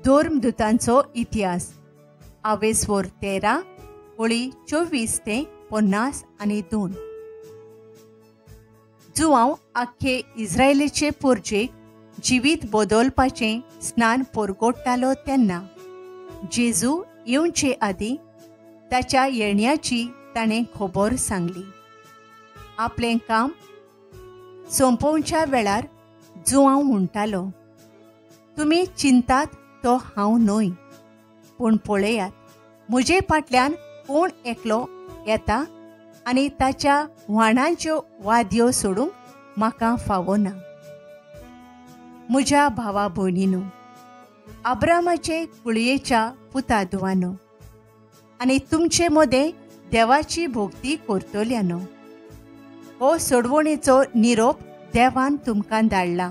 धर्मदुतांचो इतिहास आवेस्वोर 13 ओळी 24 ते 52. जुवांव आख्खे इस्रायलीचे पोरजेक जिवीत बदलपाचें स्नान पोरगोडटालो तेन्ना जेजू येवचे आदीं ताच्या येण्याची ताणें खबर सांगली. आपलें काम सोंपोवच्या वेळार जुवांव म्हणटालो, तुमी चिंतात तो हांव न्हय, पूण पळयात म्हजे फाटल्यान कोण एकलो येता आनी ताच्या व्हाणांच्यो वाद्यो सोडूंक म्हाका फावो ना. म्हज्या भावा भयणीनो, अब्रामाचे कुळयेच्या पुता धुवानो आनी तुमचे मदें देवाची भोक्ती करतल्यानो, हो सोडवणेचो निरोप देवान तुमकां धाडला.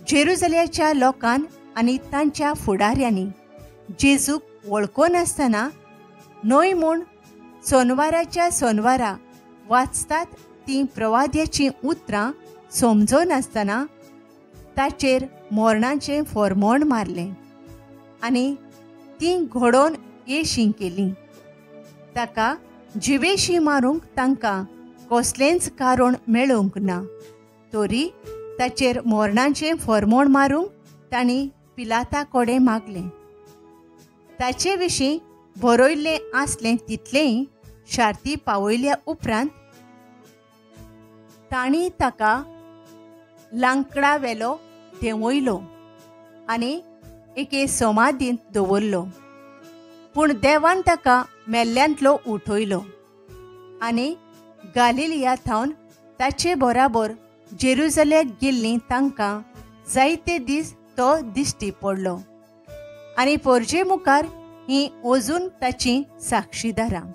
जेरुजल्याच्या लोकान आनी तांच्या फुडाऱ्यांनी जेजूक वळखनासतना न्हय म्हूण सोनवाराच्या सोनवारा वाचतात तीं प्रवाद्याचीं उतरां समजनासतना ताचेर मोरणाचें फॉर्मोण मारलें आनी तीं घडोवन येशीं केलीं. ताका जिवेशी मारूंक तांकां कसलेंच कारण मेळूंक ना, तरी ताचेर मोरणाचें फॉर्मोण मारूंक तांणी पिलाता कडेन मागलें. ताचे विशीं बरयल्लें आसलें तितलेंय शार्ती पावयल्या उपरांत तांणी ताका लांकडा वेलो देंवयलो आनी एके समाधींत दवरलो. पूण देवान ताका मेल्ल्यांतलो उठयलो आनी गालिलिया थावन ताचे बराबर जेरुजल्याक गेल्लीं तांकां जायते दीस तो दिश्टी पडलो आनी पोरजे मुखार ही अजून ताची साक्षीदारां.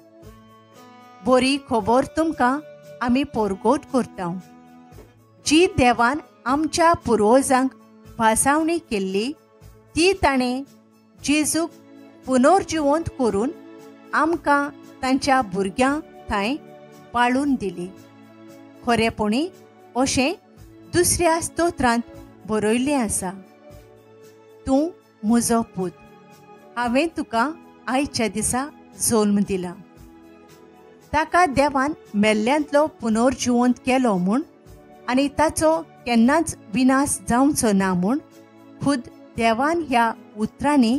बरी खबर तुमकां आमी पोरगोट करता, जी देवान आमच्या पुर्वजांक भासावणी केल्ली ती ताणें जेजूक पुनर्जिवंत करून आमकां तांच्या भुरग्यां थंय पाळून दिली. खरेपणी अशें दुसऱ्या स्तोत्रांत बरयल्लें आसा, तूं म्हजो पूत, हांवें तुका आयच्या दिसा जल्म दिला. ताका देवान मेल्ल्यांतलो पुनर्जिवंत केलो म्हूण आनी ताचो केन्नाच विनाश जावचो ना म्हूण खुद देवान ह्या उतरांनी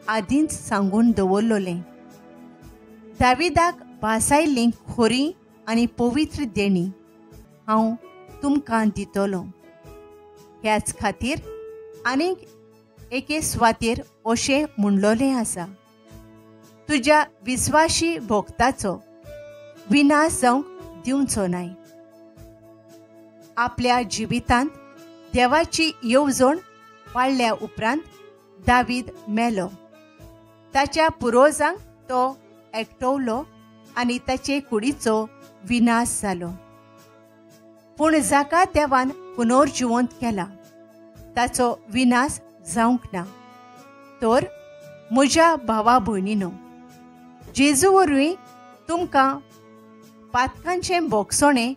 आदींच सांगून दवरलें. दाविदाक भासायल्ली खोरी आनी पवित्र देणी हांव तुमकां दितलो. ह्याच खातीर आनीक एके सुवातेर अशें म्हणलोलें आसा, तुज्या विस्वाशी भोक्ताचो विनाश जावंक दिवचो नाय. आपल्या जिवितांत देवाची येवजण पाळल्या उपरांत दावीद मेलो. ताच्या पुर्वजांक तो एकटवलो आनी ताचे कुडीचो विनाश जालो. पूण जाका देवान पुनर्जिवंत केला ताचो विनाश जावंक ना. तर म्हज्या भावा भयणीनो, जेजू वरवीं तुमकां पातकांचें बोगसणें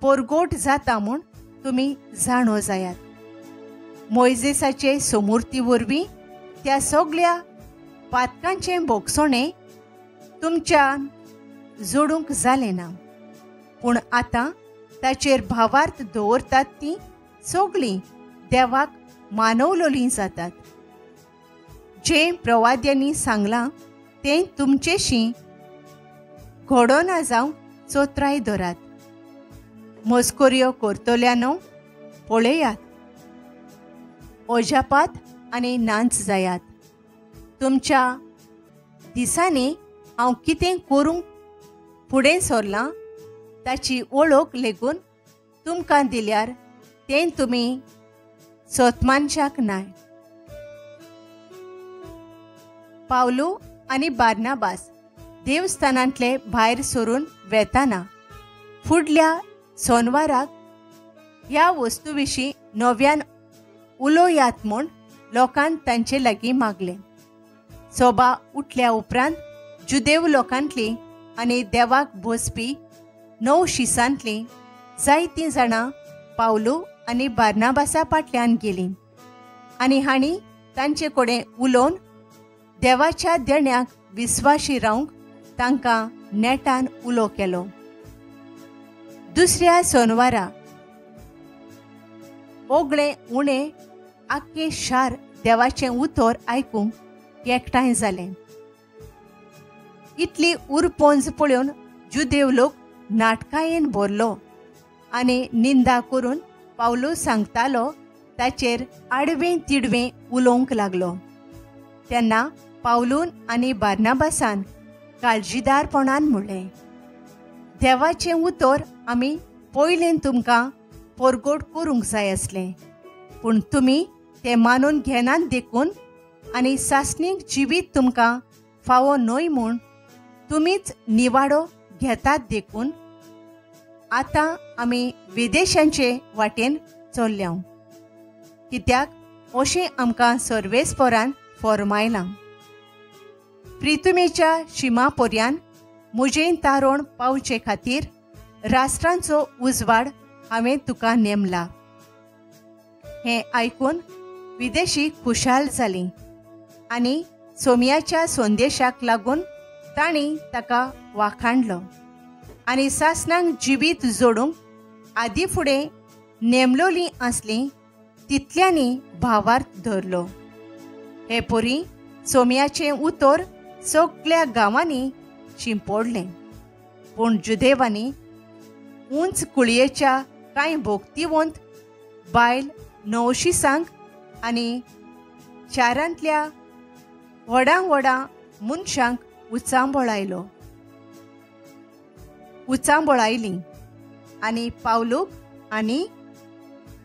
पोरगोट जाता म्हूण तुमी जाणो जायात. मोयजेसाचे सोमुर्ती वरवीं त्या सगळ्या पातकांचें बोगसणें तुमच्यान जोडूंक जालें ना, पूण आतां ताचेर भावार्थ दवरतात तीं सगळीं देवाक मानवलोलीं जातात. जें प्रवाद्यांनी सांगलां तें तुमचेशी घडोना जावंक चोत्राय धरात. मस्कऱ्यो करतल्यानो पळयात, अजापात आनी नाच जायात. तुमच्या दिसांनी हांव कितें करूंक फुडें सरलां ताची वळख लेगून तुमकां दिल्यार तें तुमी सतमानशाक नाय. पावलू आनी बार्नाबास देवस्थानांतले भायर सरून वेताना फुडल्या सोनवाराक ह्या वस्तू विशीं नव्यान उलोयात म्हूण लोकान तांचे लागीं मागलें. सोबा उठल्या उपरांत जुदेव लोकांतली आनी देवाक भोसपी 9 शिसांतलीं जायतीं जाणां पावलू आनी बार्नाबासा फाटल्यान गेलीं आनी हांणी तांचे कडेन उलोवन देवाच्या देण्याक विस्वाशी रावंक तांकां नेटान उलो केलो. दुसऱ्या सोनवारा ओगळे उणें आख्खें शार देवाचें उतर आयकूंक एकठांय जालें. इतली उरपोंज पळोवन जुदेव लोक नाटकायेन भरलो आनी निंदा करून पावलू सांगतालो ताचेर आडवें तिडवें उलोवंक लागलो. तेन्ना पावलून आनी बार्नाबासान काळजीदारपणान म्हणलें, देवाचें उतर आमी पयलें तुमकां परगट करूंक जाय आसलें, पूण तुमी तें मानून घेनात देखून आनी सासणीक जिवीत तुमकां फावो न्हय म्हूण तुमीच निवाडो घेतात देखून आतां आमी विदेशांचे वाटेन चल्ल्या, कित्याक अशें आमकां सर्वेस्परान फॉर्मायलां. प्रितुमेच्या शिमा पर्यान म्हजें तारण पावचे खातीर राष्ट्रांचो उजवाड हांवें तुका नेमला. हें आयकून विदेशी खुशाल जालीं आनी सोमयाच्या संदेशाक लागून तांणी ताका वाखाणलो आनी सासणांक जिवीत जोडूंक आदी फुडें नेमलोलीं आसलीं तितल्यांनी भावार्थ धरलो. हे परी सोमयाचें उतर सगळ्या गांवांनी शिंपडलें. पूण जुदेवांनी उंच कुळयेच्या कांय भोक्तिवंत बायल नवशिसांक आनी शारांतल्या व्हडा व्हडा मनशांक उचांबळायलीं आनी पावलूक आनी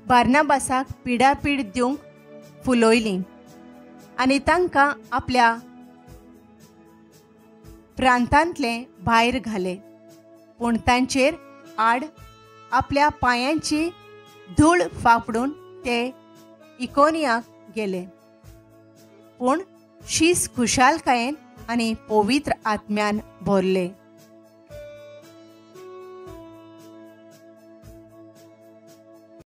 बार्नाबासाक पिडापीड दिवंक फुलयलीं आनी तांकां आपल्या प्रांतांतले भायर घाले. पूण तांचेर आड आपल्या पांयांची धूळ फाफडून ते इकोनियाक गेले. पूण शीस खुशालकायेन आनी पवित्र आत्म्यान भरले.